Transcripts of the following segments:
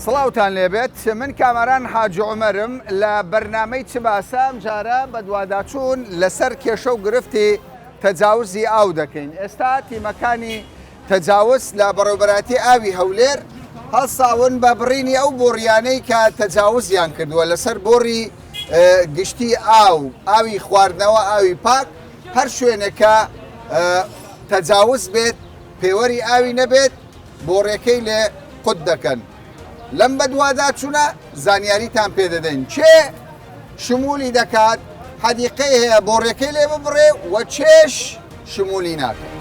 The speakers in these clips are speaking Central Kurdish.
سڵاوتان لێبێت من کامەران حاجی عومەرم لە بەرنامەی چ باسە ئەمجارە بەدواداچوون لەسەر کێشە و گرفتی تەجاوزی ئاو دەکەین ئێستا تیمەکانی تەجاوز لە بەڕێوبەرایەتی ئاوی هەولێر هەڵساون بە بڕینی ئەو بۆڕیانەی کە تەجاوزیان کردووە لەسەر بۆڕی گشتی ئاو ئاوی خواردنەوە ئاوی پاک هەر شوێنێکە تەجاوز بێت پێوەری ئاوی نەبێت بۆڕێکەی لێ قوت دەکەن. لەم بەدواداچوونە زانیاریتان پێ دەدەین کێ شمولی دەکات، حەدیقەی هەیە بۆڕێکەی لێ ببڕێ و کێش شمولی ناکات.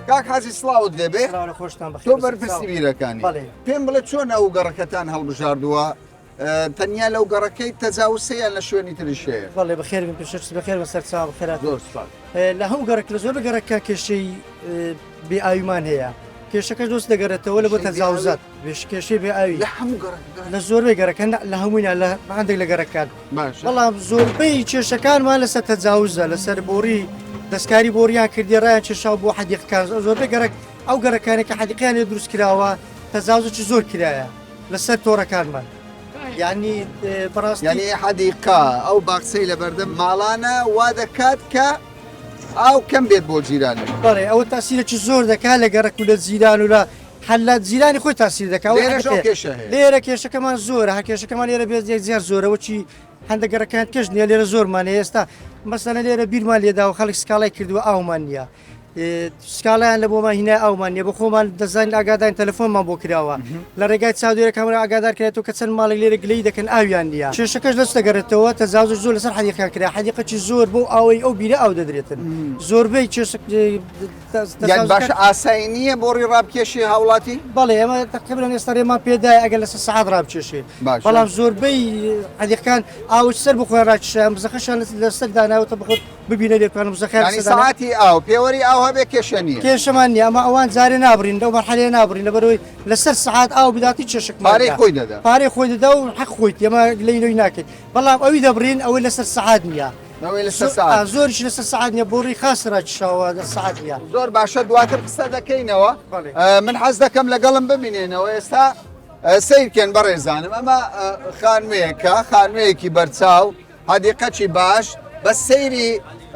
کاک حاجی سڵاوت لێبێ تۆ بەرپرسی بیرەکانی پێم بڵێ چۆن ئەو گەڕەکەتان هەڵبژاردووە تەنیا لەو گەڕەکەی تەجاوزە یان لە شوێنی تریش هەیە؟ بەڵێ بەخێر بن پێشەکس بەخێر بن سەرچاو بەخێرات زۆر سوپاس. لە هەموو گەڕەک لە زۆر گەڕەکە کێشەی بێ ئاویمان هەیە کێشەکەش دۆست دەگەڕێتەوە لە بۆ تەجاوزات بێش کێشەی بێ ئاوی لە هەموو گەڕەکەکان لە زۆربەی گەڕەکان لە هەمووی نا لە هەندێک لە گەڕەکان باشە بەڵام زۆربەی کێشەکانمان لەسەر تەجاوزە لەسەر بۆڕی دەستکاری بۆڕیان کردی ڕایان کێشاو بۆ حەدیقەکان زۆربەی گەڕەک ئەو گەڕەکانەی کە حەدیقەیان لێ دروست کراوە تەجاوزێکی زۆر کرایە لەسەر تۆڕەکانمان یعنی بەڕاستی یعنی حەدیقە ئەو باخچەی لەبەردەم ماڵانە وا دەکات کە ئاو کەم بێت بۆ جیرانی. بەڵێ ئەوە تاسیرێکی زۆر دەکات لە گەڕەک و لە جیران و لە هەر لە جیرانی خۆی تاسیر دەکات ئەو لێرەش ئەو حەدیقەیە. کێشە هەیە. لێرە کێشەکەمان زۆرە هەر کێشەکەمان لێرە بێت یەکجار زۆرە وەکی هەندە گەڕەکان کەش نییە لێرە زۆرمان هەیە ئێستا مەسەلەن لێرە بیرمان لێداوە خەڵک سکاڵای کردووە ئاومان نییە سکاڵایان لە بۆمان هینا ئەومان نیە بە خۆمان دەزانین ئاگاداین تەلەفۆنمان بۆ کراوە لە ڕێگای چاودێرە کامرا ئاگادار کرێتەوە کە چەند ماڵێک لێرە گلەیی دەکەن ئاویان نییە کێشەکەش لەچ دەگەڕێتەوە تەجاوزش زۆر لەسەر حەدیقەکان کرا حەدیقەکی زۆر بۆ ئاوەی ئەو بیرە ئاو دەدرێتن زۆربەی کێشە یان باشە ئاسایی نییە بۆڕی ڕابکێشی هاوڵاتی؟ بەڵێ ئێمە تقریبا ئێستا ڕێمان پێدایە ئەگەر لەسەر سەعات ڕابکێشێ بەڵام زۆربەی حەدیقەکان ئاو سەر بخۆیان ڕاکیشایان مزەخەشیان لەسەر داناوەتە بخۆت ببینە لێ بکەن مزەخەیان یانی سەعاتی ئاو پێوەری ئاو هەبێ کێشە نییە. کێشەمان نییە ئەمە ئەوان جارێ نابڕین لەو مەرحەلەیە نابڕین لەبەرئەوەی لەسەر سەعات ئاو بدات هیچ کێشەکمان پارەی نییە خۆی دەدا. پارەی خۆی دەدا و حەق خۆیتی ئەمە گلەیی لەوی ناکەین بەڵام ئەوی دەبڕین ئەوەی لەسەر سەعات نییە ئەوەی لەسەر سەعات زۆریش لەسەر سەعات نییە بۆڕی خاس ڕاکیشاوە لە سەعات نییە. زۆر باشە دواتر قسە دەکەینەوە من حەز دەکەم لەگەڵم بمینێنەوە ئێستا سەیرکەن بەڕێزانم ئەمە خانوویەکە خانوویەکی بەرچاو حەدیقەکی باش بەس سەیری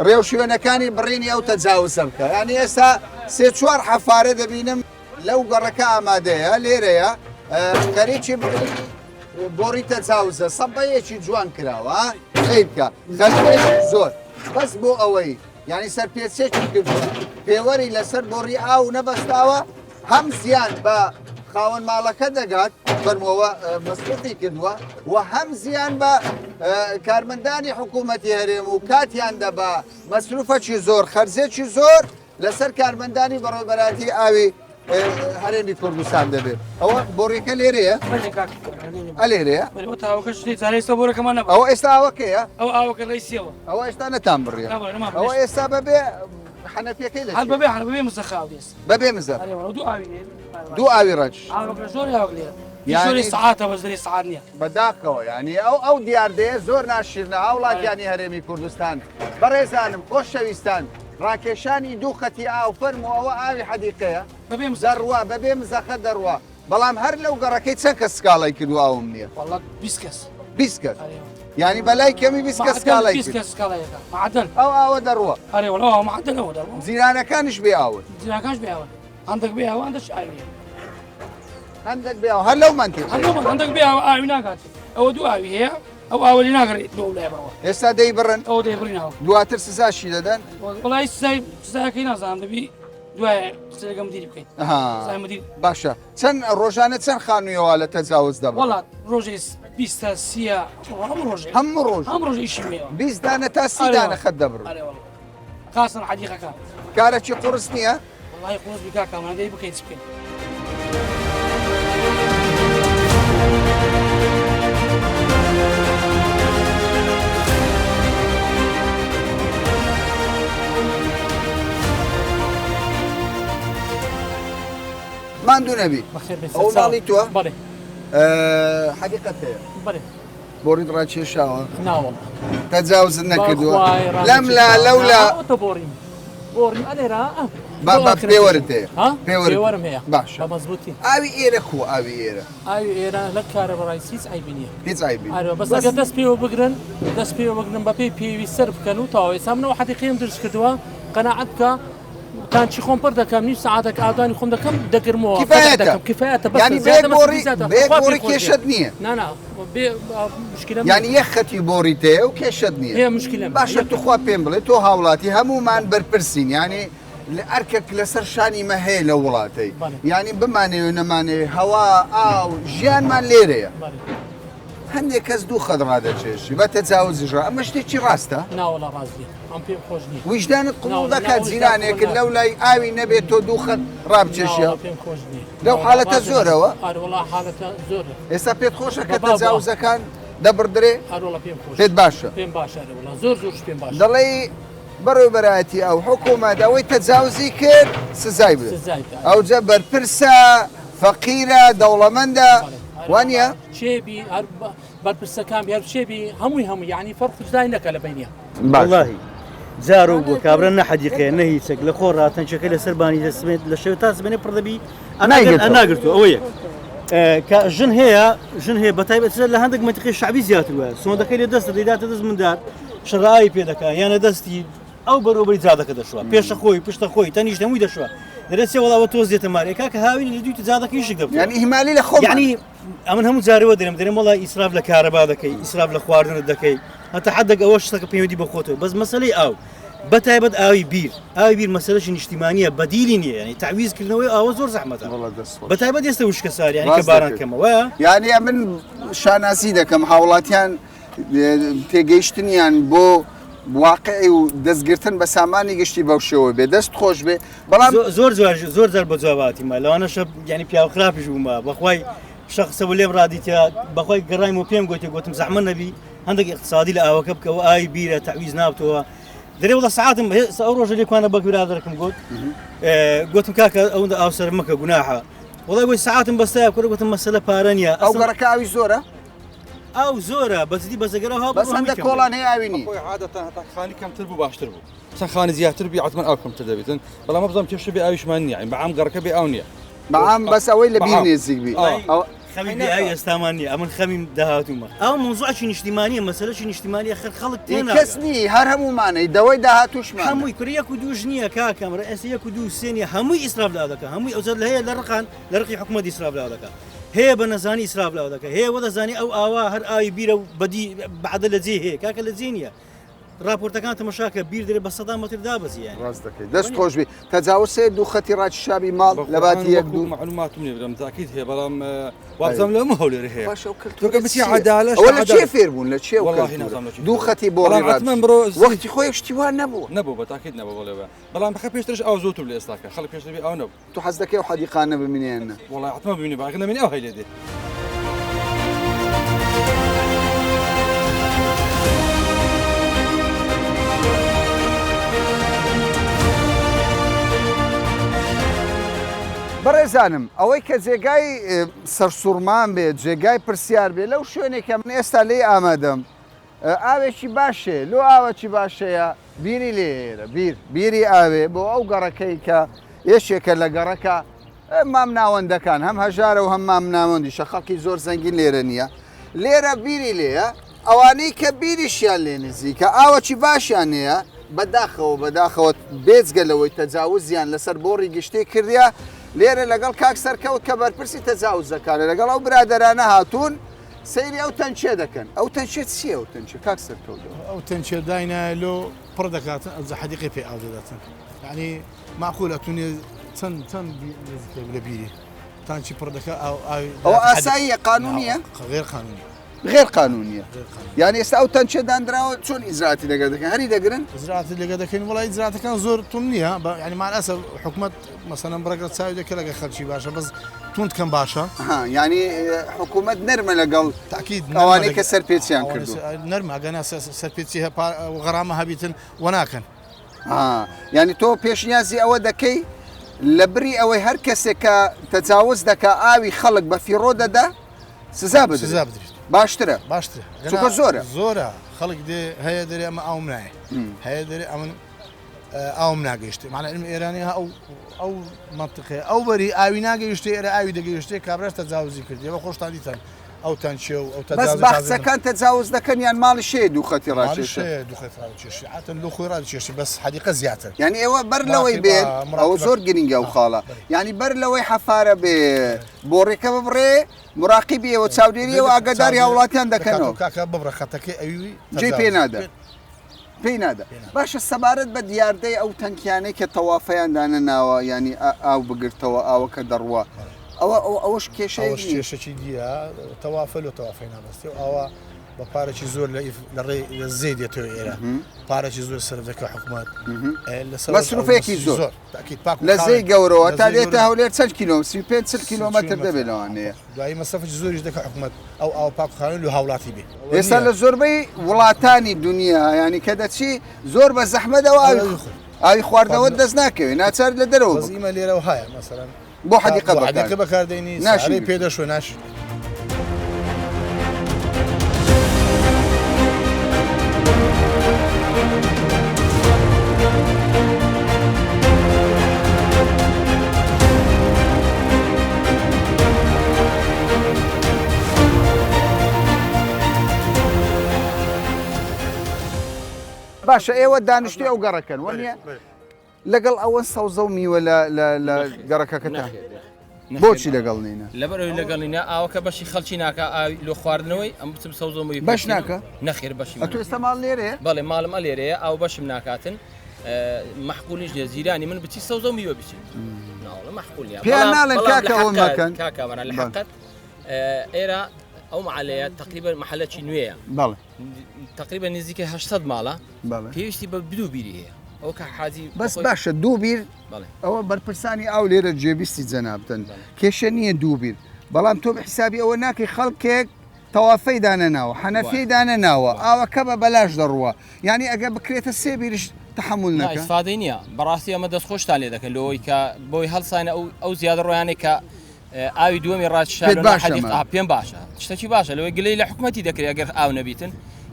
ڕێوشوێنەکانی بڕینی ئەو تەجاوزە بکە یانی ئێستا سێ چوار حەفارە دەبینم لەو گەڕەکە ئامادەیە لێرەیە خەریکی بڕینی بۆڕی تەجاوزە سەبەیەکی جوان کراوە سەیر بکە خەریکی زۆر بەس بۆ ئەوەی یعنی سەرپێچێکی کردووە پێوەری لەسەر بۆڕی ئاو نەبەستاوە هەم زیان بە خاوەن ماڵەکە دەگات فەرمووەوە مەسروفی کردووە و هەم زیان بە کارمەندانی حکوومەتی هەرێم و کاتیان دەبا مەسروفەکی زۆر خەرجێکی زۆر لەسەر کارمەندانی بەڕێوەبەرایەتی ئاوی هەرێمی کوردستان دەبێت ئەوە بۆڕیەکە لێرەیە ئەلێرەیە ئەوە ئێستا ئاوەکەیە ئەو ئاوەکە ڕیسیەوە ئەوە ئێستا نەتان بڕیە ئەوە ئێستا بەبێ حەنەفیەکەی لە بەبێ حەنەفی مزەخاو بەبێ مزە دوو ئاوی ڕەش یانی سعاتە بەس دەری سعات نییە بەداخەوە یانی ئەو ئەو دیاردەیە زۆر ناشیرنە هاوڵاتیانی هەرێمی کوردستان بەڕێزانم خۆشەویستان ڕاکێشانی دوو خەتی ئاو فەرموو ئەوە ئاوی حەدیقەیە بەبێ مزە دەڕوا بەبێ مزەخە دەڕوا بەڵام هەر لەو گەڕەکەی چەند کەس سکاڵای کردووە ئاوم نییە والله 20 کەس 20 کەس یانی بەلای کەمی 20 کەس سکاڵای 20 کرد کەس سکاڵای دەکا معدل ئەو ئاوە دەڕوا ئەرێ وەڵا ئەو معدل ئەوە دەڕوا جیرانەکانیش بێ ئاون جیرانەکانش بێ ئاون هەندێک بێ ئاو هەندێک ئاوی هەیە. هەندێک بێ ئاو هەر لەو مەنتیقەیە هەر لەو هەندێک بێ ئاو ئاوی ناگات ئەوە دوو ئاوی هەیە ئەو ئاوە لێ ناگەڕێت بۆ لای بڕەوە ئێستا دەیبڕن ئەوە دەیبڕین ئاو دواتر سزاشی دەدەن وەڵای سزای سزاکەی نازانم دەبی دوای قسە لەگەڵ مدیری بکەیت ئەها سزای مدیر باشە چەند ڕۆژانە چەند خانووی وا لە تەجاوز دەبڕن؟ وەڵا ڕۆژێ بیستە سیە هەموو ڕۆژێ هەموو ڕۆژ هەموو ڕۆژ ئیشی مێوە 20 دانە تا سی دانە خەت دەبڕن ئەرێ وەڵا خاصن حەدیقەکان کارەکی قورس نییە؟ وەڵی قورس بی کاکە ئەمانە دەی بکەین چ بکەین ماندوو نەبی بەخێر بێی ئەوە سەرچاو. ماڵی تۆ بەڵێ حەدیقەت هەیە بەڵێ. بۆڕیت ڕاکێشاوە؟ نا وەڵا. تەجاوزت نەکردووە؟ بەخوای ڕانەکێشاوە. لەم لا لەو لا. نا ئەوەتە بۆڕیم. بۆڕیم ئەلێرە ئە. با با پێوەرت هەیە. ها؟ پێوەرت. پێوەرم هەیە. باشە. بە مەزبووتی. ئاوی ئێرە کووە ئاوی ئێرە؟ ئاوی ئێرە لە کارەبا ڕایس هیچ عەیبی نییە. هیچ عەیبی نییە. ئەرێ بەس ئەگەر دەست پێوە بگرن دەست پێوە بگرن بەپێی پێویست سەرف بکەن و تەواو. ئێستا من ئەو حەدیقەیەم دروست کردووە قەناعەت بکە تانچی خۆم پڕ دەکەم نیو سەعاتێک ئاودانی خۆم دەکەم دەگرمەوە کفایەتە دەکەم کفایەتە بەس یانی بێ بۆڕی بێ بۆڕی کێشەت نییە نا نا بێ مشکلە یانی یەک خەتی بۆڕی تێ و کێشەت نییە هەیە مشکلە باشە توخوا پێم بڵێ تۆ هاوڵاتی هەمومان بەرپرسین یانی لە ئەرکێک لەسەر شانی مە هەیە لە وڵاتەی یانی بمانەوێ نەمانەوێ هەوا ئاو ژیانمان لێرەیە هەندێک کەس دوو خەت ڕادەچێشی بە تەجاوزیش ڕا ئەمە شتێکی ڕاستە؟ ناوەڵا ڕاست نییە ئەم پێم خۆش نییە. ویژدانت قبوڵ دەکات جیرانێکت لەو لای ئاوی نەبێت تۆ دوو خەت ڕابچێشی؟ ناوەڵا پێم خۆش نییە. لەو حالەتە زۆرەوە؟ ئەرەوەڵا حالەتە زۆرە. ئێستا پێت خۆشە کە تەجاوزەکان دەبڕدرێ؟ ئەرەوەڵا پێم خۆشە. پێت باشە؟ پێم باشە ئەرەوەڵا زۆر زۆرش پێم باشە. دەڵێی بەڕێوەبەرایەتی ئەو حکوومەت ئەوەی تەجاوزی کرد سزای بدە. سزای بدە. ئەوجە بەرپرسە، فەقیرە، دەوڵەمەندە، وانییە؟ کێ بی هەر بەرپرسەکان بی هەر کێ بی هەمووی هەمووی یانی فەرق جودای نەکە لە بەینیان. وەڵاهی جارۆک بووە کابرا نە حەدیقەیە نە هیچێک لە خۆ ڕا تەنکیەکەی لەسەر بانی لە سمێت لە شەوێ تا سبەینێ پڕ دەبی نایگرتەوە. ناگرتووە ئەوە یەک کە ژن هەیە ژن هەیە بە تایبەت لە هەندێک مەنتیقەی شەعبی زیاتر وایە سۆندەکەی لە دەستە دەیداتە دەست مندار شەڕایی پێ دەکا یان لە دەستی ئەو بەرەوبەری جادەکە دەشوا پێشە خۆی پشتە خۆی تەنیشت هەمووی دەشوا دەرێ چێ وەڵا ئەوە تۆز دێتە مارێ کاکە هاوینی لە دووی جادەکە ئیشک دەبێت یعنی ئیهمالی لە خۆمان یعنی ئەمن هەموو جارەوە دەرێم دەرێم وەڵا ئیسراف لە کارەبا دەکەی ئیسراف لە خواردنت دەکەی هەتا حدێک ئەوە شتەکە پەیوەندی بە خۆتەوە بەس مەسەلەی ئاو بە تایبەت ئاوی بیر ئاوی بیر مەسەلەشی نیشتیمانیە بەدیلی نییە ینی تعویز کردنەوەی ئاوە زۆر زەحمەتە وەڵا دەست خۆش. بە تایبەت ئێستا وشکە ساری ینی کە ڕاست باران دەکەی. کەمە وایە یعنی ئەمن شانازی دەکەم هاوڵاتیان تێگەیشتنیان بۆ واقعی و دەستگرتن بە سامانی گشتی بەو شێوە بێ دەست خۆش بێ بەڵام زۆر زۆر زۆر زار بە جواباتی ما لەوانەشە یعنی پیاو خراپیش بوومە بەخوای شخصە و لێم ڕادیتە بەخوای گەڕایم و پێم گوتی گوتم زەحمە نەبی هەندێک اقتصادی لە ئاوەکە بکەوە ئاوی بیرە تەعویز نابتەوە دەرێ وڵە سعاتم ئەو ڕۆژە لێکوانە بە برادەرەکەم گوت گوتم کاکە ئەوەندە ئاوسەر مەکە گوناحە وڵای گوت سعاتم بەستایە کوڕ گوتم مەسەلە پارە نییە ئەو گەڕەکە ئاوی زۆرە ئاو زۆرە بەجدی بەزەگەرە ها بەس هەندێک کۆڵان هەیە ئاوی نییە. خۆی عادەتەن هەتا خانی کەمتر بوو باشتر بوو چەند خانی زیاتر بی عەتمەن ئاو کەمتر دەبێتن بەڵام بزانم کێشە بێ ئاویشمان نییە یانی بەعام گەڕەکە بێ ئاو نییە بەعام بەس ئەوەی لە بیر نێزیک بی ئەو خەمی بێ ئاوی ئێستامان نییە ئەمن خەمیم داهاتوومە ئەو مەوزوعێکی نیشتیمانیە مەسەلەکی نیشتیمانیە خەر خەڵک تێ ناگا. کەس نی هەر هەموومانەی دەوەی داهاتووشمان هەمووی کورە یەک و دووش نییە کاکە ئەمڕۆ ئێستا یەک و دوو سێ نییە هەمووی ئیسراف لە ئاو دەکا هەمووی ئەوجا هەیە لە ڕقان لە ڕقی حکومەت ئیسراف لە ئاو دەکا هەیە بە نەزانی ئیسراف لە ئاو دەکا هەیە وە دەزانی ئەو ئاوا هەر ئاوی بیرە و بەدی بەعدە لە جێ هەیە کاکە لە جێ نییە راپۆرتەکان تەمەشاکە بیر دەرێ بە سەدا مەتر دابەزی یانی ڕاست دەکەی دەست خۆش بی تەجاوز سێ دوو خەتی ڕاکیشابی ماڵ لە باتی یەک دوو معلوماتم نییە برام تاکید هەیە بەڵام وابزانم لەم هەولێر هەیە باشە ئەو تۆ کەلتورە کە بچی چییە؟ عەدالەش ئەوە لە عەدالە. چێ فێر بوون لە چێ ئەو وەڵاهی کەلتورە نازانم لە چی دوو فێر خەتی بوون. بۆڕی بەڵام حەتمەن ڕابچی بڕۆ وەختی خۆی شتی وا نەبوو نەبوو بە تاکید نەبوو بەڵێ بە بەڵام بەخە پێشترش ئاو زۆرتر لە ئێستاکە خەڵک پێشتر بێ ئاو نەبوو تۆ حەز دەکەی ئەو حەدیقانە ببینی یان نا؟ وەڵای حەتمەن ببینی با ئەگەر نەبینی ئەو هەی لێ دێ. بەڕێزانم ئەوەی کە جێگای سەرسوڕمان بێ جێگای پرسیار بێ لەو شوێنێک کە من ئێستا لێی ئامادەم ئاوێکی باشێ لۆ ئاوەکی باشەیە بیری لێرە بیر بیری ئاوێ بۆ ئەو گەڕەکەی کە یەکێکە لە گەڕەکە مام ناوەندەکان هەم هەژارە و هەم مام ناوەندیشە خەڵکی زۆر زەنگین لێرە نییە لێرە بیری لێیە ئەوانەی کە بیریشیان لێ نزیکە ئاوەکی باشیان نییە بەداخەوە بەداخەوە بێجگە لەوەی تەجاوزیان لەسەر بۆڕی گشتی کردیا لێرە لەگەڵ کاک سەرکەوت کە بەرپرسی تەجاوزەکانە لەگەڵ ئەو برادەرانە هاتوون سەیری ئەو تەنکیە دەکەن ئەو تەنکیە چییە ئەو تەنکیە کاک سەرکەوت؟ ئەو تەنکیە داینایە لۆ پڕ دەکاتن ئەوجا حەدیقەی پێ ئاو دەداتن یعنی معقول ئەتونێ چەند چەند نزیکە لە بیری تانکی پڕ دەکا ئاو ئاوی ئەوە ئاساییە قانونیە؟ غێر قانونی غێر قانونیە یعنی ئێستا ئەو تەنکیە دانراوە چۆن ئیجراتی لەگەڵ دەکەن هەری دەگرن؟ ئیجراتی لەگە دەکەین وڵی ئیجراتەکان زۆر تون نییە یعنی مع الاسف حکومت مەسەلەن بڕێک چاوی دەکە لەگە خەلکی باشە بەس توند کەم باشە. ها یانی حکوومەت نەرمە لەگەڵ تاکید ئەوانەی کە سەرپێچیان کردووە. نەرمە ئەگەنا سەرپێچی غەرامە هەبیتن وەناکەن. ها یانی تۆ پێشنیازی ئەوە دەکەی لە بری ئەوەی هەر کەسێک کە تەجاوز دەکا ئاوی خەڵک بە فیڕۆ دەدا سزا بدرێت سزا بدرێت باشترە باشترە چونکە زۆرە زۆرە خەڵک دێ هەیە دەرێ ئەمە ئاوم نایە هەیە دەرێ ئەمن ئاوم ناگەیشتێ معنی علم ئێرانی ها ئەو ئەو منطقەیە ئەو بەری ئاوی ناگەیشتێ ئێرە ئاوی دەگەیشتێ کابراش تەجاوزی کردی بە خۆشتان دیتان ئەو تانچێ و ئەو بەس تەجاوزی باخچەکان تەجاوز دەکەن یان ماڵی شێ دوو خەتی ڕاکێشە دوو خەت ڕاکێشی عاتن لۆ خۆی ڕادکێشی بەس حەدیقە زیاتر یعنی ئێوە بەر لەوەی مراقبە- بێن ئەوە مراقبە. زۆر گرنگە ئەو خاڵە یعنی بەر لەوەی حەفارە بێ بۆڕێکە ببڕێ مراقیبی ئێوە چاودێری ئێوە ئاگاداری هاوڵاتیان دەکەنەوە کاکە ببڕە خەتەکەی ئەوی جێی پێ نادا. پێی نادا باشە سەبارەت بە دیاردەی ئەو تەنکیانەی کە تەوافیان دانەناوە ینی ئاو بگرتەوە ئاوەکە دەڕوە ئەوە ئەو ئەوەش کێشەی ئەوەش کێشەکی دیە تەوافە لۆ تەوافەی نابەستێ و ئاوا بە پارەکی زۆر لە لە ڕێ لە زێ دێتەوە ئێرە پارەکی زۆر سەرف دەکە حکوومەت لەسەر مەسروفێکی زۆر. زۆر تاکید پاک و لە زێی خاوێن. گەورەوە لە تا زێی دێتە گەورە. هەولێر چەند کیلۆ 35 40 کیلۆمەتر 40 دەبێت لەوانەیە دوایی مەسرفێکی زۆریش دەکە حکوومەت ئەو ئاو پاک و خاوێن لۆ هاوڵاتی بێ ئێستا لە زۆربەی وڵاتانی دنیا ینی کە دەچی زۆر بە زەحمەتەوە ئاوی ئاوی خۆ- ئاوی خواردنەوە دەست ناکەوێت ناچار لە دەرەوە بەس بکڕی. ئیمە لێرەوە هەیە مەسەلەن بۆ حەدیقە بۆ بەکار. حەدیقە بەکاردێنی ناشی سارەی بی. پێ دەشۆ ناشی باشە ئێوە دانیشتوی ئەو گەڕەکەن وەنیە لەگەڵ ئەوە سەوزە و میوە لە لە لە گەڕەکەکەتان بۆچی لەگەڵ نینە؟ لەبەر ئەوەی لەگەڵ نینە ئاوەکە بەشی خەڵکی ناکا ئاوی لۆ خواردنەوەی ئەم بچم سەوزە و میوەی بەش پێ بچینم. ناکا؟ نەخێر بەشی ئەتۆ ئێستا ماڵ لێرەیە؟ بەڵێ ماڵم ئەلێرەیە ئاو بەشم ناکاتن مەحقولیش نیە جیرانی من بچی سەوزە و میوە بچین ناوەڵە مەحقول نیە پێیان بەڵام- ناڵێن بەڵام کاکە لە ئەوە حەقەت- مەکەن. کاکە بەران لە بەڵێ. حەقەت ئێرە ئەو محلەیە تقریبا محلەکی نوێیە بەڵێ تقریبا نزیکە 800 ماڵە بەڵێ پێویستی بە دوو بیری هەیە ئەو کە حاجی بەس بەخۆی- باشە دوو بیر بەڵێ. ئەوە بەرپرسانی ئاو لێرە جێبیستی جەنابتن کێشە نییە دوو بیر بەڵام تۆ بە حیسابی ئەوە ناکەی خەڵکێک تەوافەی دانەناوە حەنەفیەی دانەناوە ئاوەکە بە بەلاش دەڕوە یعنی ئەگەر بکرێتە سێ بیرش تحمل نا نەکە ئیسفادەی نییە بەڕاستی ئەمە دەستخۆشتان لێ دەکەن لەوەی کە بۆی هەڵسانە ئەو ئەو زیادە ڕۆیانەی کە ئاوی دووەمی ڕاکیشا پێت لۆ باشە حەدیقە ئەمە؟ پێم باشە شتێکی باشە لەوەی گلەی لە حکومەتی دەکرێت ئەگەر ئاو نەبیتن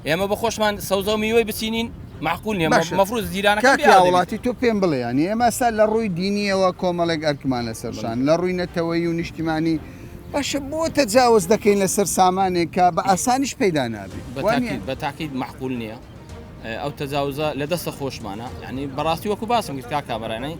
ئێمە بە خۆشمان سەوزە و میوەی بچینین معقول نییە باشە. مەفروض جیرانەکە کاک بێ ئاو دەبیت. هاوڵاتی تۆ پێم بڵێ یانی ئێمە ئێستا لە ڕووی دینیەوە کۆمەڵێک ئەرکمان لەسەر شان لە ڕووی نەتەوەیی و نیشتیمانی باشە بۆ تەجاوز دەکەین لەسەر سامانێک کە بە ئاسانیش پەیدا نابێت بە تاکید بە تاکید معقول نییە ئەو تەجاوزە لە دەستە خۆشمانە یعنی بەڕاستی وەکو باسم کرد کاک کابرانەی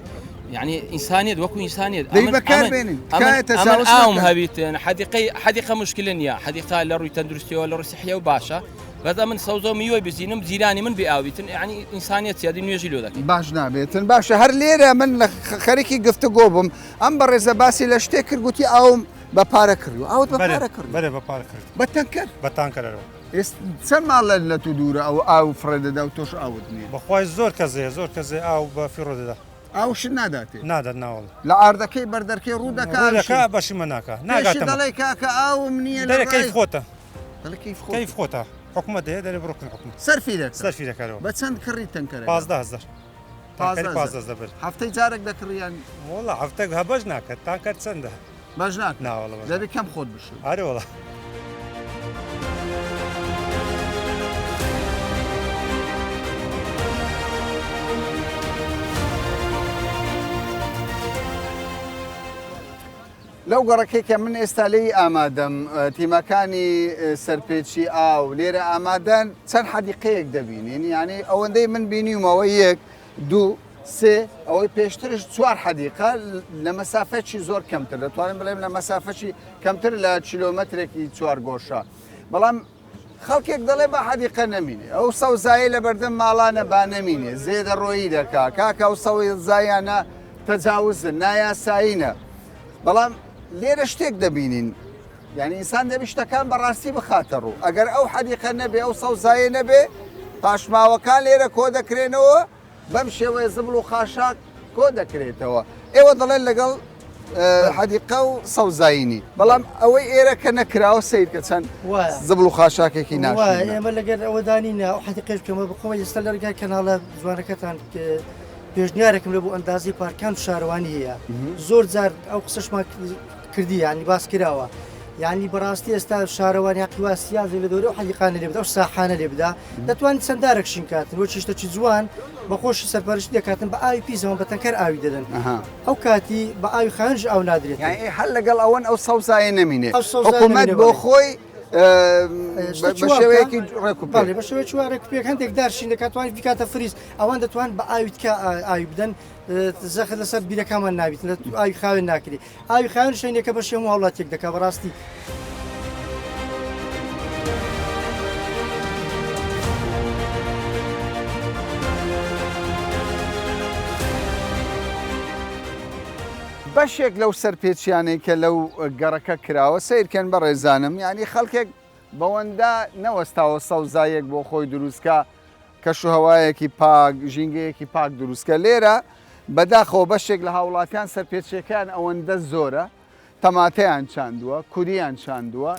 یعنی ئینسانیت وەکو ئینسانیت دەی بەکار بێنین. تکایە تەجاوز ئاوم نەکەن. هەبیتن حەدیقەی حەدیقە مشکلە نییە حەدیقە لە ڕووی تەندروستیەوە لە ڕووی سحیەوە باشە بەس ئەمن سەوزە و میوەی بزینم جیرانی من بێ ئاویتن یعنی ئینسانیت چیە دی نوێژی لۆ دەکەین باش نابێتن باشە هەر لێرە من لە خەریکی گفتوگۆ بووم ئەم بەڕێزە باسی لە شتێک کرد گوتی ئاوم بە پارە کڕیوە ئاوت بە پارە کڕی بەرێ بە پارە کرد بە تەنکەر بە تانکەرەوە ئێست چەند ماڵ لە لە تو دوورە ئەو ئاو فڕێ دەدا و تۆش ئاوت نییە بەخوای زۆر کەس هەیە زۆر کەس هەیە ئاو بە فیڕۆ دەدا ئاوشت ناداتێ نادات ناوەڵ لە ئاردەکەی بەردەرکەی ڕوو دەکا ڕوو دەکا بەشی مە ناکا پێشی ناگاتەمە دەڵێ کاکە ئاوم نییە لە دەرێ کەیف ڕای خۆتە دەڵێ کەیف خۆتە کەیف خۆتە حکومەت دەیە دەرێ بڕۆ کن حکومەت سەرفی دەکا سەرفی دەکەرەوە بە چەند کڕی تەنکەرەکە 15 هەزار تانکەری 15 15 هەزار بەر هەفتەی جارێک دەکڕیان وەڵا هەفتەک هە بەش ناکات تانکەر چەندە باش ناکە ناوەڵا بەش دەبێ کەم خۆت بشوی ئەرێ وەڵا لەو گەڕەکەی کە من ئێستا لێی ئامادەم تیمەکانی سەرپێچی ئاو لێرە ئامادەن چەند حەدیقەیەک دەبینین یعنی ئەوەندەی من بینیومەوە یەک دوو سێ ئەوەی پێشترش چوار حەدیقە لە مەسافەکی زۆر کەمتر دەتوانم بڵێم لە مەسافەکی کەمتر لە کیلۆمەترێکی چوار گۆشە بەڵام خەڵکێک دەڵێ با حەدیقە نەمینێ ئەو سەوزایەی لەبەردەم ماڵانە با نەمینێ زێدەڕۆیی دەکا کاکە ئەو سەوزایانە تەجاوزن نایاسایینە بەڵام لێرە شتێک دەبینین یعنی ئینسان دەبی شتەکان بەڕاستی بخاتە ڕوو ئەگەر ئەو حەدیقە نەبێ ئەو سەوزایە نەبێ پاشماوەکان لێرە کۆ دەکرێنەوە بەم شێوەیە زبڵ و خاشاک کۆ دەکرێتەوە. ئێوە دەڵێن لەگەڵ حەدیقە و سەوزایینی، بەڵام ئەوەی ئێرە کە نەکراوە سەیرکە چەند زبڵ و خاشاکێکی ناشرینە. ئێمە لەگەر ئەوەدا نینە ئەو حەدیقەیش بکەمەوە بخۆم ئێستا لە ڕێگای کەناڵە جوانەکەتان پێشنیارێکم لە بۆ ئەندازەی پارکان و شارەوانی هەیە زۆر جار ئەو قسەشمان کردی یانی باس کراوە. یانی بەڕاستی ئێستا شارەوانی حەقی وا سیازێک لە دەورەی ئەو حەدیقانە لێ بدا ئەو ساحانە لێ بدا دەتوانین چەند دارێک شین کاتن وەکی شتەکی جوان بە خۆشی سەرپەرشتی دەکاتن بە ئاوی پیسەوە بە تەنکەر ئاوی دەدەن ئەو کاتی بە ئاوی خاوێنش ئاو نادرێت یانی هەر لەگەڵ ئەوەن ئەو سەوزایە نەمینێ ئەو سەوزایە حکوومەت نەمینێ بۆ بەڵێ. خۆی شتەکی بە وا بکا شێوەیەکی ڕێک و پێک بەڵێ بە شێوەیەکی وا ڕێک و پێک هەندێک دار شین دەکات توانیت بیکاتە فریز ئەوان دەتوان بە ئاوی تکا ئاوی بدەن زەخت لەسەر بیرەکانمان نابیت لە ئاوی خاوێن ناکرێ ئاوی خاوێن شوێنێکە بەشی هەموو هاوڵاتیەک دەکا بەڕاستی. بەشێک لەو سەرپێچیانەی کە لەو گەڕەکە کراوە سەیرکەن بەڕێزانم یانی خەڵکێک بەوەندە نەوەستاوە سەوزایەک بۆ خۆی دروستکە کەشوهەوایەکی پاک، ژینگەیەکی پاک دروستکە. لێرە بەداخەوە بەشێک لە هاوڵاتیان سەرپێچیەکەیان ئەوەندە زۆرە، تەماتەیان چاندووە، کوریان چاندووە،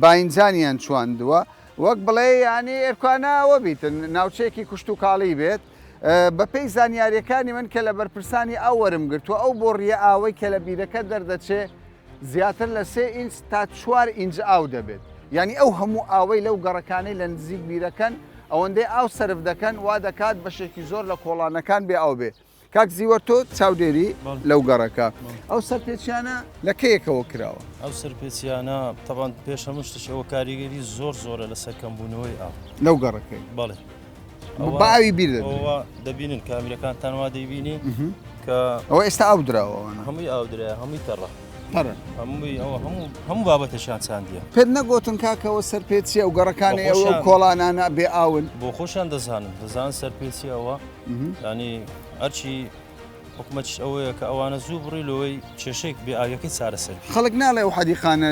باینجانیان چواندووە، وەک بڵێی یانی ئێرکانە ئەوە بیتن ناوچەیەکی کشتوکاڵی بێت. بەپێی زانیاریەکانی من کە لە بەرپرسانی ئاو وەرم گرتووە، ئەو بۆڕییە ئاوەی کە لە بیرەکە دەردەچێ زیاتر لە سێ ئینچ تا چوار ئینج ئاو دەبێت. یانی ئەو هەموو ئاوەی لەو گەڕەکانەی لە نزیک بیرەکەن ئەوەندەی ئاو سەرف دەکەن وا دەکات بەشێکی زۆر لە کۆڵانەکان بێ ئاو بێ. کاک زیوەر تۆ چاودێری لەو گەڕەکە ئەو سەرپێچیانە لە کەیەکەوە کراوە؟ ئەو سەرپێچیانە تەبان پێش هەموو شتێک ئەوە کاریگەری زۆر زۆرە لەسەر کەمبوونەوەی ئاو لەو گەڕەکەی. بەڵێ. بە ئاوی بیر دەدرێت. ئەوە دەبینن کامیرەکانتان وا دەیبینی کە ئەوە ئێستا ئاو دراوە ئەوانە. هەمووی ئاو درایە هەمووی تەڕە. تەڕن. هەمووی ئەوە هەموو هەموو بابەتێکیان چاندیە. پێت نەگۆتن کاکە ئەوە سەرپێچیە ئەو گەڕەکانەی ئەو ئەو کۆڵانانە بێ ئاون. بۆ خۆشیان دەزانن دەزانن سەرپێچیە ئەوە یانی ئەرکی حکومەتیش ئەوەیە کە ئەوانە زوو بڕی لەوەی کێشەی بێ ئاویەکەی چارەسەر بکەن. خەڵک ناڵێ ئەو حەدیقانە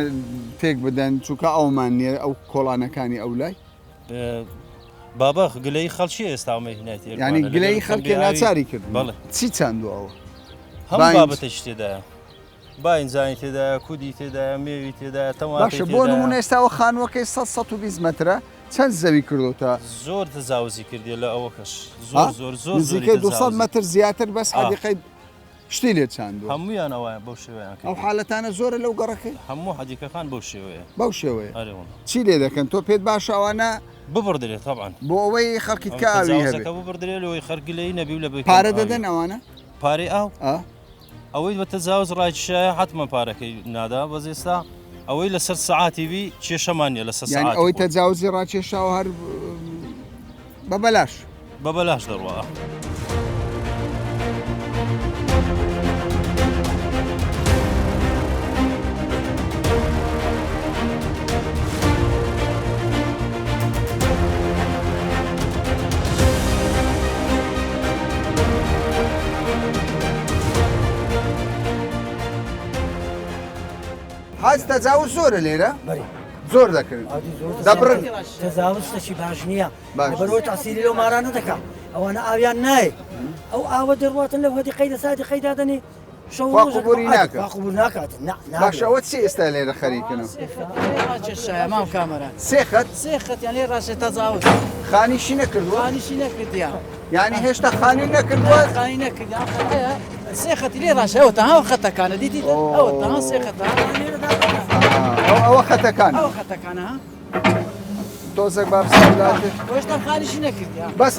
تێک بدەن چونکە ئاومان نییە ئەو کۆڵانەکانی ئەولای. بابە گلەیی خەڵکی ئێستا ئەمەی هینایت ئێرمانە یانی گلەیی خەڵکی ناچاری کرد بەڵێ چی چاندووە ئەوە هەموو بابەتێکی تێدایە باینجانی تێدایە کودی تێدایە مێوی تێدایە تەماتەی باشە بۆ نمونە ئێستا ئەوە خانووەکەی 100 120 مەترە چەند زەوی کردوتە زۆر تەجاوزی کردیە لە ئەوە کەش زۆر زۆر زۆر نزیکەی 200 مەتر زیاتر بەس حەدیقەی شتی لێ چاندووە. هەموویان ئەوایە بەو شێوەیان کردووە. ئەو حالەتانە زۆرە لەو گەڕەکەی؟ هەموو حەدیکەکان بەو شێوەیە. بەو شێوەیە؟ ئەرێ وەڵا. چی لێ دەکەن؟ تۆ پێت باشە ئەوانە. ببڕدرێ تەبعەن. بۆ ئەوەی خەڵکی تکە ئاوی هەبێ. تەجاوزەکە ببڕدرێ لەوەی خەرک گلەیی نەبی و لە بەی پارە دەدەن ئەوانە؟ پارەی ئاو؟ ئا. ئەوەی بە تەجاوز ڕایکشایە حەتمەن پارەکەی نادا بەس ئێستا ئەوەی لەسەر سەعاتی بی کێشەمان نییە لەسەر یانی سەعاتی ئەوەی خۆی. تەجاوزی ڕاکێشاوە هەر بە بەلاش. بە بەلاش دەڕوا. حاج تەجاوز زۆرە لێرە؟ زۆر دەکرد دەبڕن. تەجاوز شتێکی باش نییە. لەبەرئەوەی تەعسیری لەو مارانە دەکا ئەوانە ئاویان نایە ئەو ئاوە دەڕواتن لەو هەدیقەی دەسا هەدیقەی دادەنێ شەو خوا ڕۆژ قبوری ناکا. خوا قبول ناکات نا باشە ئەوە چی ئێستا لێرە خەریکنە؟ مام کامەران سێ خەت سێ خەت یان لێ ڕاستە تەجاوز خانیشی نەکردووە خانیشی نەکردیە یعنی هێشتا خانی نەکردووە خانی نەکردیە سێ خەتی لێ ڕاستە ئەوە تەنها خەتەکانە دیتی ئەوە تەنها سێ خەتە ئەوە خەتەکان ئەوە خەتەکانە تۆزێک با بچم لاتر. هێشتا خانیشی نەکردیە. بەس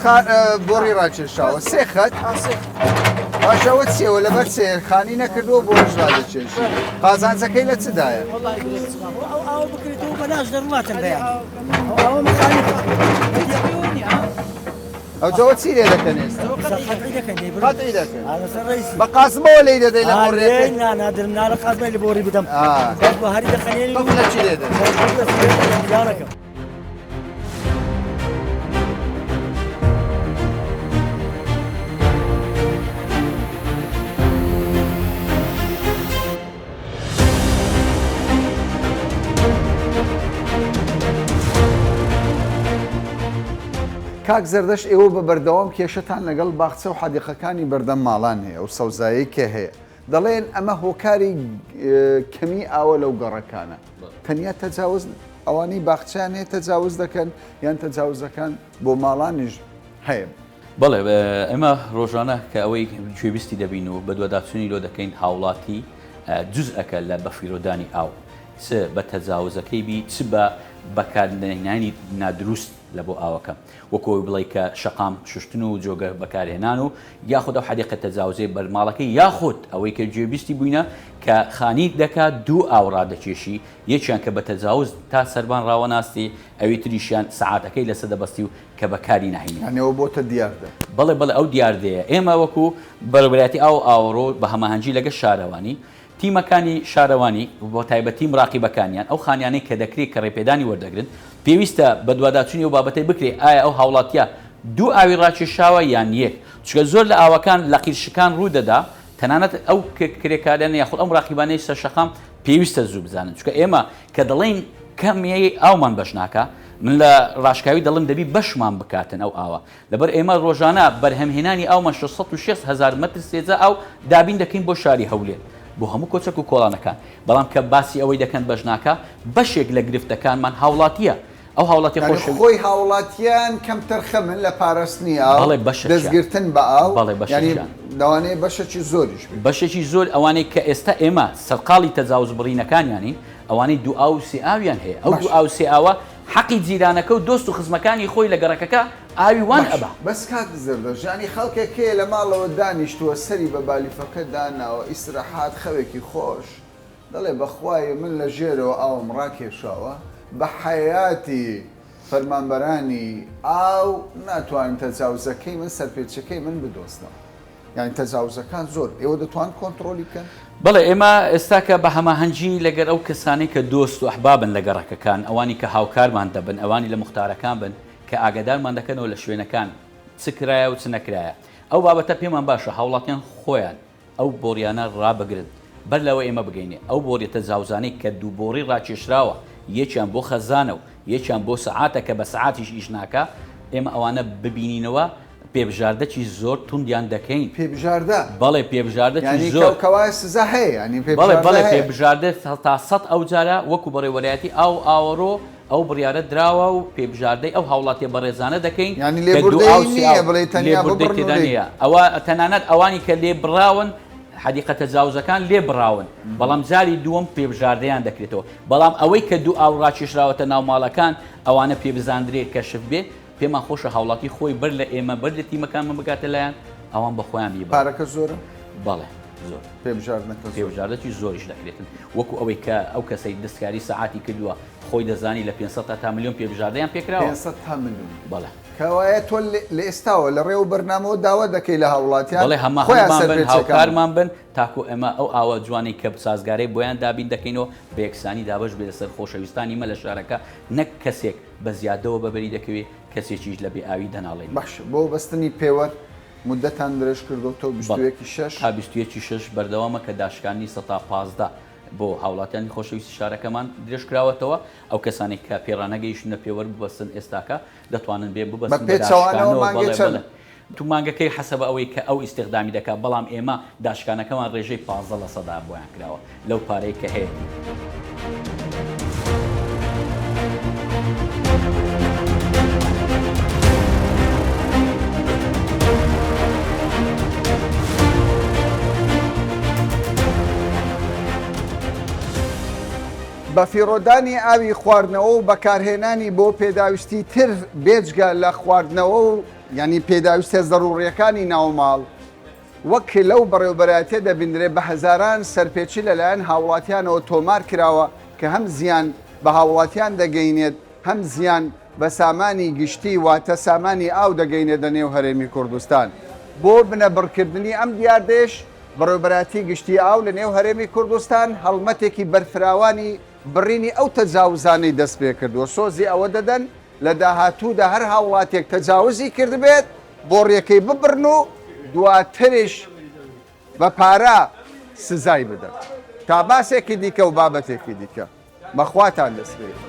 بۆڕی ڕاکێشاوە سێ خەت. باشە ئەوە چیەوە لەبەر چێ خانی نەکردووە بۆڕیش ڕادەکێشی قازانجەکەی لە چدایە؟ ئەو ئاوە بکرێتەوە بەلاش دەڕواتن بەیانی ئەو ئاوە مخانی ئەوجەوە چی لێ دەکەن ئێستا؟ قەتعی دەکەن قەتعی دەکەن بە قازمەوە لێی دەدەی لە بۆڕیەکەی؟ نا نادرم نا لە قازمەی لە بۆڕی بدەم بە هەری دەخەنێنی لە چی لێ دەدەن؟ جانەکەم کاک زەردەشت ئێوە بە بەردەوام کێشەتان لەگەڵ باخچە و حەدیقەکانی بەردەم ماڵان هەیە ئەو سەوزایەی کە هەیە دەڵێن ئەمە هۆکاری کەمی ئاوە لەو گەڕەکانە تەنیا تەجاوز ئەوانەی باخچیان هەیە تەجاوز دەکەن یان تەجاوزەکان بۆ ماڵانیش هەیە؟ بەڵێ ئێمە ڕۆژانە کە ئەوەی گوێبیستی دەبین و بەدواداچوونی لۆ دەکەین هاوڵاتی جوزئەکە لە بەفیرۆدانی ئاو. چ بە تەجاوزەکەی بی چ بە بەکارنەهێنانی نادروست لە بۆ ئاوەکە وەکو ئەوەی بڵێی کە شەقام شوشتن و جۆگە بەکارهێنان و یاخود ئەو حەدیقە تەجاوزەی بەرماڵەکەی یاخود ئەوەی کە گوێبیستی بووینە کە خانی دەکا دوو ئاو ڕادەکێشی یەکیان کە بە تەجاوز تا سەربان ڕاوەناستی ئەوی تریشیان سەعاتەکەی لەسەر دەبەستی و کە بەکاری ناهینی. یانی ئەوە بۆتە دیاردە. بەڵێ بەڵێ ئەو دیاردەیە ئێمە وەکو بەڕێوەبەرایەتی ئاو و ئاوەڕۆ بە هەماهەنگی لەگەڵ شارەوانی تیمەکانی شارەوانی و بە تایبەتی مراقیبەکانیان ئەو خانیانەی کە دەکرێت کە ڕێپێدانی وەردەگرن پێویستە بەدواداچونی ئەو بابەتەی بکرێت ئایا ئەو هاوڵاتیە دوو ئاوی ڕاکێشاوە یان یەک چونکە زۆر لە ئاوەکان لە قیرشکان ڕوو دەدا تەنانەت ئەو کرێکارانە یاخود ئەو مراقیبانەی سەر شەقام پێویستە زوو بزانن چونکە ئێمە کە دەڵێین کەمیی ئاومان بەش ناکا من لە ڕاشکاوی دەڵێم دەبی بەشمان بکاتن ئەو ئاوە لەبەر ئێمە ڕۆژانە بەرهەمهێنانی ئاومان 660 هەزار مەتر سێجا ئاو دابین دەکەین بۆ شاری هەولێر بۆ هەموو کۆچەک و کۆڵانەکان بەڵام کە باسی ئەوەی دەکەن بەش ناکا بەشێک لە گرفتەکانمان هاوڵاتیە ئەو هاوڵاتیە یانی خۆش خۆی هاوڵاتیان کەمتەرخەمن لە پاراستنی ئاو بەڵێ بەشەکیان دەستگرتن بە ئاو بەڵێ یانی بەشەکیان. لەوانەیە بەشەکی زۆریش بێت. بەشێکی زۆر ئەوانەی کە ئێستا ئێمە سەرقاڵی تەجاوز بڕینەکانیانین ئەوانەی دوو ئاو و سێ ئاویان هەیە ئەو دوو باشە. ئاو سێ ئاوە حەقی جیرانەکە و دۆست و خزمەکانی خۆی لە گەڕەکەکە ئاوی وان باشە ئەبا. بەس کاک زەردەشت یانی خەڵکێک هەیە لە ماڵەوە دانیشتووە سەری بە بالیفەکە داناوە ئیسرەحات خەوێکی خۆش دەڵێ بەخوای من لە ژێرەوە ئاوم ڕاکێشاوە بە حەیاتی فەرمانبەرانی ئاو ناتوانن تەجاوزەکەی من سەرپێچەکەی من بدۆزنەوە یانی تەجاوزەکان زۆر ئێوە دەتوان کۆنتڕۆلی بکەن؟ بەڵێ ئێمە ئێستاکە بە هەماهەنگی لەگەر ئەو کەسانەی کە دۆست و ئەحبابن لە گەڕەکەکان ئەوانی کە هاوکارمان دەبن ئەوانی لە موختارەکان بن کە ئاگادارمان دەکەنەوە لە شوێنەکان چ کرایە و چ نەکرایە ئەو بابەتە پێمان باشە هاوڵاتیان خۆیان ئەو بۆڕیانە ڕابگرن بەر لەوە ئێمە بگەینێ ئەو بۆڕیە تەجاوزانەی کە دوو بۆڕی ڕاکێشراوە یەکیان بۆ خەزانە و یەکیان بۆ سەعاتە کە بە سەعاتیش ئیش ناکا ئێمە ئەوانە ببینینەوە پێبژاردەکی زۆر توندیان دەکەین. پێبژاردە؟ بەڵێ پێبژاردەکی یانی زۆر. کەوایە سزا هەیە یانی بەڵێ پێبژاردە بەڵێ هەیە. پێبژاردە تا سەت ئەو جارە وەکو بەڕێوەبەرایەتی ئاو و ئاوەڕۆ ئەو بڕیارە دراوە و پێبژاردەی ئەو هاوڵاتیە بەڕێزانە دەکەین یانی کە دوو ئاو لێبوردەیی سێ نییە ئاو بڵێی تەنیا لێبوردەی ببڕن و تێدا لێی نییە ئەوە تەنانەت ئەوانی کە لێبڕاون حەدیقە تەجاوزەکان لێبڕاون بەڵام جاری دووەم پێبژاردەیان دەکرێتەوە بەڵام ئەوەی کە دوو ئاو ڕاکێشراوەتە ناو ماڵەکان ئەوانە پێبزاندرێ کەشف بێ پێمان خۆشە هاوڵاتی خۆی بەر لە ئێمە بەر لە تیمەکانمان بگاتە لایان ئەوان بە خۆیان بیبەن. پارەکە زۆرە؟ بەڵێ زۆر. پێبژاردنەکە زۆرە؟ پێبژاردەکی زۆریش دەکرێتن وەکو ئەوەی کە ئەو کەسەی دەستکاری سەعاتی کردووە خۆی دەزانی لە 500 تا ملیۆن پێبژاردەیان پێکراوە. 500 تا ملیۆن. بەڵێ. کەوایە تۆ لە ئێستاوە لە ڕێ و بەرنامەوە داوا دەکەی لە هاوڵاتیان بەڵێ خۆیان هەماهەنگمان بن سەرپێچیەکان بن. هاوکارمان بن تاکو ئێمە ئەو ئاوە جوانەی کە سازگارەی بۆیان دابین دەکەینەوە بە یەکسانی دابەش بێت لەسەر خۆشەویستانی مە لە شارەکە نەک کەسێک بە زیادەوە بە بەری دەکەوێ کەسێکیش لە بێ ئاوی دەناڵێنی. باشە بۆ بەستنی پێوەر مودەتان درێژ کردۆتەوە بەڵێ 21 ی شەش؟ تا 21 ی شەش بەردەوامە کە داشکاندنی 15% بۆ هاوڵاتیانی خۆشەویستی شارەکەمان درێژ کراوەتەوە، ئەو کەسانەی کە پێڕانەگەیشتوونە پێوەر ببەستن ئێستاکە دەتوانن بێن بە ببەستن بە پێچەوانەوە داشکانەوە مانگێ بەڵێ چەند؟ بەڵێ تو مانگەکەی حەسەبە ئەوەی کە ئەو ئیستیخدامی دەکات بەڵام ئێمە داشکانەکەمان ڕێژەی 15 لە سەدا بۆیان کراوە لەو پارەی کە هەیەتی. بەفیڕۆدانی ئاوی خواردنەوە و بەکارهێنانی بۆ پێداویستی تر بێجگە لە خواردنەوە و یانی پێداویستە زەروڕیەکانی ناوماڵ، وەک لەو بەڕێوبەرایەتیە دەبیندرێ بە هەزاران سەرپێچی لەلایەن هاوڵاتیانەوە تۆمار کراوە کە هەم زیان بە هاوڵاتیان دەگەینێت هەم زیان بە سامانی گشتی واتە سامانی ئاو دەگەینێت لە نێو هەرێمی کوردستان. بۆ بنەبڕکردنی ئەم دیاردەیەش بەڕێوبەرایەتی گشتی ئاو لە نێو هەرێمی کوردستان هەڵمەتێکی بەرفراوانی بڕینی ئەو تەجاوزانەی دەستپێکردووە سۆزی ئەوە دەدەن لە داهاتوودا هەر هاوڵاتیەک تەجاوزی کردبێت بۆڕیەکەی ببڕن و دواتریش بە پارە سزای بدەن. تا باسێکی دیکە و بابەتێکی دیکە بە خواتان دەسپێرم.